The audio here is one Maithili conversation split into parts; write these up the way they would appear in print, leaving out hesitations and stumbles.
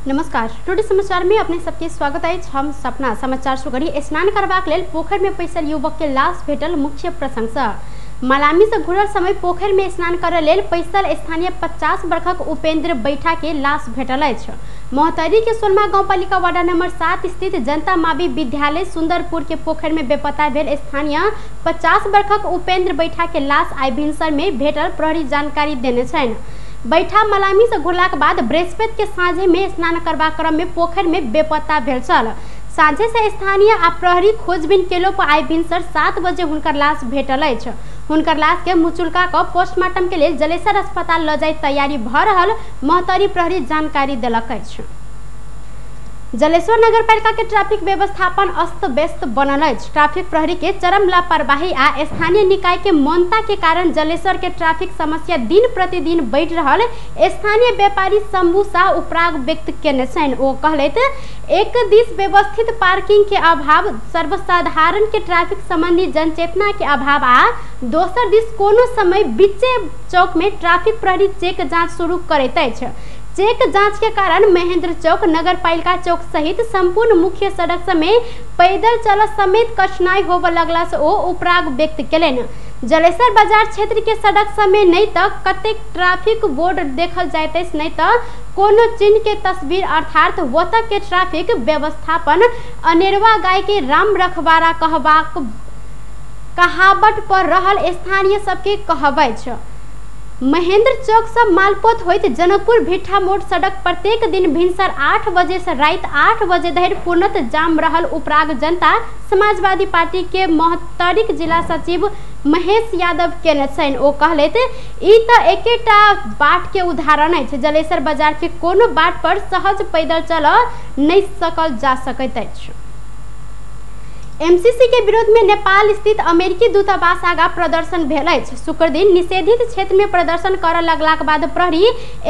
नमस्कार, टुडे समाचार में अपने सबके स्वागत है। हम सपना समाचार सुगरी स्नान करबाक लेल पोखर में पैसल युवक के लाश भेटल मुख्य प्रशंसा। मलामी से घुरल समय पोखर में स्नान करय लेल पैसल स्थानीय 50 वर्षक उपेंद्र बैठा के लाश भेटल अछि। मोहतरी के सोनमा गांवपालिका वार्ड नंबर 7 स्थित जनता मावी विद्यालय सुंदरपुर के पोखर में बेपता भेल स्थानीय 50 वर्षक उपेंद्र बैठा के लाश आइ भिनसर में भेटल प्रहरी जानकारी देने छनि। बैठा मलामी से घुरलाक बाद बृहस्पति के साँझे में स्नान करबाक क्रम में पोखर में बेपत्ता भेल छल। साँझे से स्थानीय आ प्रहरी खोजबीन केलो पर आइ भिनसर 7 बजे हुनकर लाश भेटल अछि। हुनकर लाश के मुचुलका क पोस्टमार्टम के लेल जलेसर अस्पताल ल जाय तैयारी भ रहल मोहतरी प्रहरी जानकारी देलक अछि। जलेश्वर नगरपालिका के ट्रैफिक व्यवस्थापन अस्त व्यस्त बनल अछि। ट्रैफिक प्रहरी के चरम लापरवाही आ स्थानीय निकाय के मौनता के कारण जलेश्वर के ट्रैफिक समस्या दिन प्रतिदिन बढ़ि रहल स्थानीय व्यापारी शंभू शाह उपराग व्यक्त केने छनि। ओ कहलथि, एक दिस व्यवस्थित पार्किंग के अभाव, सर्वसाधारण के ट्रैफिक संबंधी जनचेतना के अभाव आ दोसर दिस कोनो समय बीचे चौक में ट्रैफिक प्रहरी चेक जांच शुरू करैत अछि। चेक जांच के कारण महेंद्र चौक, नगरपालिका चौक सहित संपूर्ण मुख्य सड़क समेत पैदल चल समेत कठिनाई होबय लगला से ओ उपराग व्यक्त केलनि। जलेसर बाजार क्षेत्र के सड़क समेत नहीं त कतेक ट्रैफिक बोर्ड देखल जाइत अछि, नहीं त कोनो चिन्ह के तस्वीर, अर्थात ओतऽ के ट्रैफिक व्यवस्थापन अनेरवा गाय के राम रखवारा कहबाक कहावत पर रहल स्थानीय सबके कहब अछि। महेंद्र चौक से मालपोत होइत जनकपुर भिट्ठा मोड़ सड़क प्रत्येक दिन भिनसर 8 बजे से राति 8 बजे धरि पूर्णतः जाम रहल उपराग जनता समाजवादी पार्टी के महोत्तरीक जिला सचिव महेश यादव केने छनि। ओ कहलथि, ई त एकेटा बाट के उदाहरण अछि। जलेसर बाजार के कोनो बाट पर सहज पैदल चल नहि सकल जा सकैत अछि। एमसीसी के विरोध में नेपाल स्थित अमेरिकी दूतावास आगा प्रदर्शन भेल अछि। शुक्रदिन निषेधित क्षेत्र में प्रदर्शन करऽ लगलाक बाद प्रहरी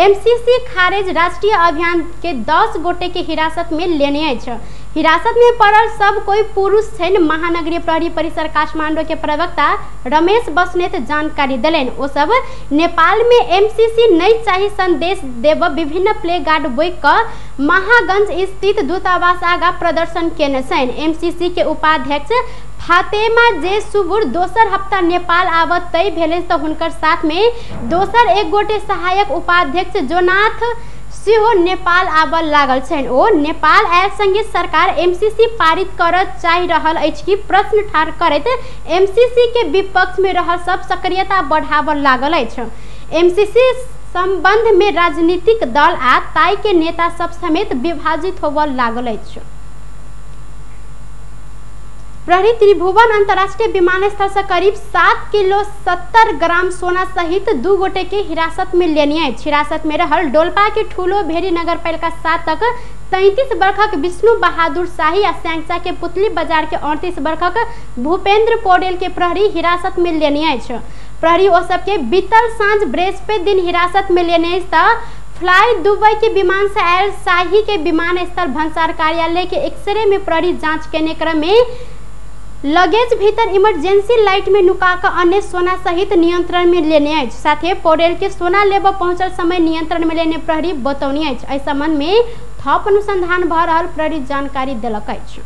एमसीसी खारेज राष्ट्रीय अभियान के 10 गोटे के हिरासत में लेने अछि। हिरासत में पड़ल सब कोई पुरुष छनि। महानगरीय प्रहरी परिसर काठमांडू के प्रवक्ता रमेश बस्नेत जानकारी देलनि। ओ सब नेपाल में एमसीसी नहीं चाही संदेश देव विभिन्न प्ले गार्ड बोइक कऽ महागंज स्थित दूतावास आगा प्रदर्शन केने छनि। एमसीसी के उपाध्यक्ष फातेमा जे सुबुर दोसर हफ्ता नेपाल आवत तय भेल तऽ हुनकर साथ में दोसर एक गोटे सहायक उपाध्यक्ष जोनाथ सेहो नेपाल आबऽ लागल छनि। ओ नेपाल आयल संगे सरकार एमसीसी पारित करऽ चाहि रहल अछि कि प्रश्न ठाढ़ करैत एमसीसी के विपक्ष में रहल सब सक्रियता बढ़ाबऽ लागल अछि। एमसीसी संबंध में राजनीतिक दल आ ताई के नेता सब समेत विभाजित होबऽ लागल अछि। प्रहरी त्रिभुवन अंतर्राष्ट्रीय विमानस्थल से करीब 7 किलो 70 ग्राम सोना सहित 2 गोटे के हिरासत में लेने अछि। हिरासत में रहल डोलपा के ठूलो भेरी नगरपालिका 7 तक 33 वर्षक विष्णु बहादुर शाही आ स्यांगचा के पुतली बाजार के 38 वर्षक भूपेंद्र पौडेल के प्रहरी हिरासत में लेने अछि। प्रहरी ओ सबके बीतल साँझ बृहस्पति दिन हिरासत में लेने अछि त फ्लाई दुबई के विमान से आयल शाही के विमानस्थल भन्सार कार्यालय के एक्सरे में प्रहरी जाँच केने क्रम में लगेज भीतर इमरजेंसी लाइट में नुका कऽ अन्य सोना सहित नियंत्रण में लेने अछि। साथे पौडेल के सोना लेबऽ पहुंचल समय नियंत्रण में लेने प्रहरी बतौने अछि। एहि संबंध में थप अनुसंधान भऽ रहल प्रहरी जानकारी देलक अछि।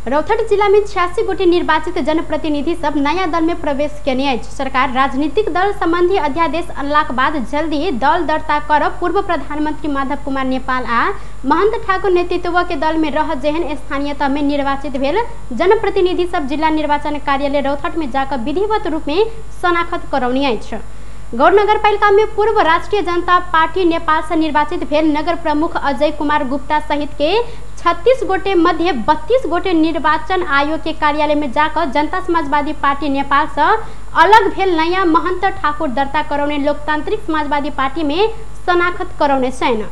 रौतहट जिला में 86 गोटे निर्वाचित जनप्रतिनिधि सब नया दल में प्रवेश केने अछि। सरकार राजनीतिक दल संबंधी अध्यादेश अनलाक बाद जल्दी दल दर्ता करब पूर्व प्रधानमंत्री माधव कुमार नेपाल आ महंत ठाकुर नेतृत्व के दल में रह जेहन स्थानीय तह में निर्वाचित भेल जनप्रतिनिधि सब जिला निर्वाचन कार्यालय रौतहट में जाकर विधिवत रूप में शनाखत करौने अछि। गौर नगरपालिका में पूर्व राष्ट्रीय जनता पार्टी नेपाल से निर्वाचित भेल नगर प्रमुख अजय कुमार गुप्ता सहित के 36 गोटे मध्य 32 गोटे निर्वाचन आयोग के कार्यालय में जाकर जनता समाजवादी पार्टी नेपाल से अलग भेल नया महंत ठाकुर दर्ता करौने लोकतांत्रिक समाजवादी पार्टी में शनाखत करौने छनि।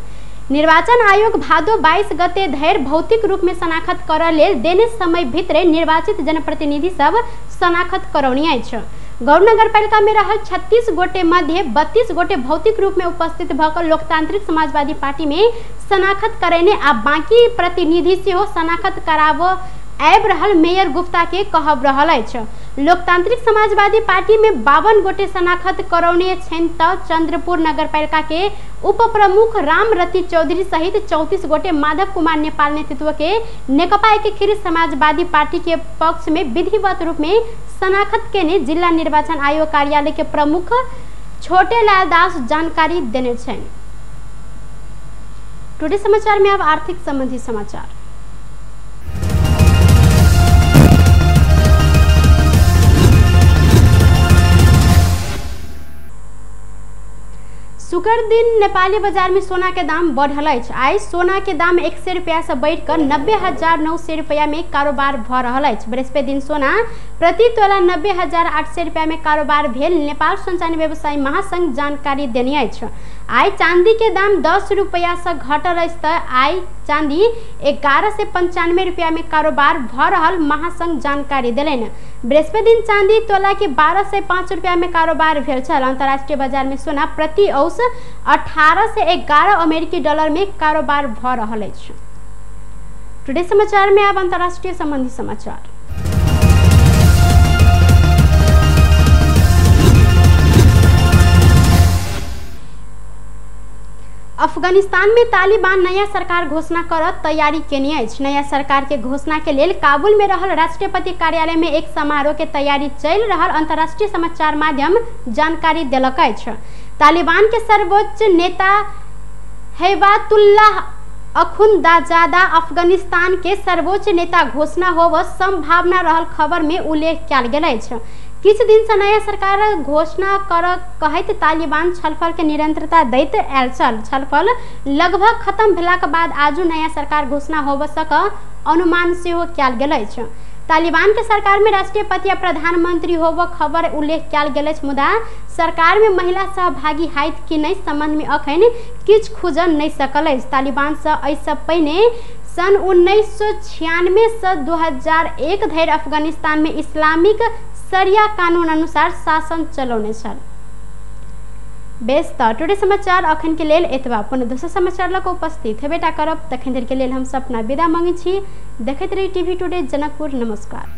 निर्वाचन आयोग भादो 22 गते धरि भौतिक रूप में शनाखत करऽ लेल देने समय भीतरे निर्वाचित जनप्रतिनिधि सब शनाखत करौने अछि। गौर नगरपालिका में रहल 36 गोटे मध्य 32 गोटे भौतिक रूप में उपस्थित भऽ कऽ लोकतांत्रिक समाजवादी पार्टी में शनाखत करेने आ बाकी प्रतिनिधि सेहो शनाखत कराबऽ आबि रहल मेयर गुप्ता के कहब रहल अछि। लोकतांत्रिक समाजवादी पार्टी में 52 गोटे शनाखत करौने छनि तऽ चंद्रपुर नगरपालिका के उप प्रमुख रामरति चौधरी सहित 34 गोटे माधव कुमार नेपाल नेतृत्व के नेकपा एकीकृत समाजवादी पार्टी के पक्ष में विधिवत रूप में शनाखत केने जिल्ला निर्वाचन आयोग कार्यालय के प्रमुख छोटेलाल दास जानकारी देने छनि। टुडे समाचार में अब आर्थिक संबंधी समाचार। शुक्र दिन नेपाली बाजार में सोना के दाम बढ़ल अछि। आइ सोना के दाम 100 रुपया से बढ़िकर 90,900 रुपया में कारोबार भ रहल अछि। बृहस्पति दिन सोना प्रति तोला 90,800 रुपया में कारोबार भेल नेपाल संचालन व्यवसायी महासंघ जानकारी देने अछि। आइ चांदी के दाम 10 रुपया से घटल अछि त आइ चांदी 1195 रुपया में कारोबार भ रहल महासंघ जानकारी देलनि। बृहस्पति दिन चांदी तोला के 1205 रुपया में कारोबार भेल छल। अंतर्राष्ट्रीय बाजार में सोना प्रति औस 1811 अमेरिकी डॉलर में कारोबार भ रहल अछि। टुडे समाचार में अब अंतर्राष्ट्रीय संबंधी समाचार। अफगानिस्तान में तालिबान नया सरकार घोषणा कर तैयारी केने अछि। नया सरकार के घोषणा के लेल काबुल में रहल राष्ट्रपति कार्यालय में एक समारोह के तैयारी चलि रहल अंतर्राष्ट्रीय समाचार माध्यम जानकारी देलक अछि। तालिबान के सर्वोच्च नेता हैबातुल्लाह अखुंदाजादा अफगानिस्तान के सर्वोच्च नेता घोषणा होब संभावना रहल खबर में उल्लेख कयल गेल अछि। किछु दिन से नया सरकार घोषणा कर कहैत तालिबान छलफल के निरंतरता दैत आयल छल। छलफल लगभग खत्म भेलाक बाद आजू नया सरकार घोषणा होब सक अनुमान सेहो कयल गेल अछि। तालिबान के सरकार में राष्ट्रपति या प्रधानमंत्री होब खबर उल्लेख कयल गेल अछि, मुदा सरकार में महिला सहभागी हैत कि नहि संबंध में अखन किछु खुजल नहि सकल अछि। तालिबान से एहिसँ पहिने सन् 1996 से 2001 धरि अफगानिस्तान में इस्लामिक शरिया कानून अनुसार शासन चलौने छल। बेस त टुडे समाचार अखन के लेल एतबा। पुनः दोसर समाचार लऽ कऽ उपस्थित हेबेटा करब। तखन धरि के लेल हम सपना विदा मांगै छी। देखैत रही टीवी टुडे जनकपुर। नमस्कार।